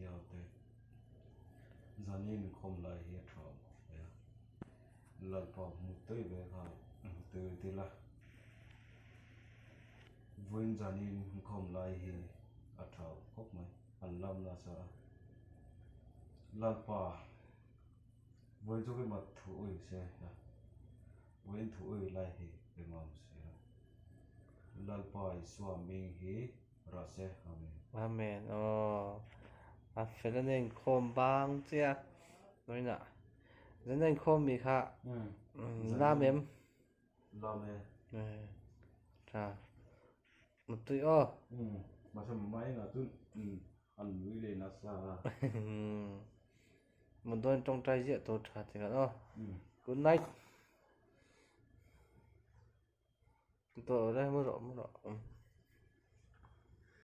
Thiau te zanin inkhawm lai hi a tha awm khawp mai a, Lalpa hmu tui ve kha tui dil a, vawiin zanin inkhawm lai hi a tha awm khawp mai, an lam nasa a, Lalpa vawiin chu keimah thu awih se vawiin thu awih lai hi keimah awm si a, Lalpa Isua hming hi rah se, Amen. Amen aw a fel a nen inkhawm bang che a vawiinah zan a inkhawm mi kha lam em? Lam e. Tha mutui aw. Mahse mai engah chuan an nui leh nasa a. Mut dawn tawngtai ziah tur tha tikhan aw. Good night. Tawh le mu rawh mu rawh.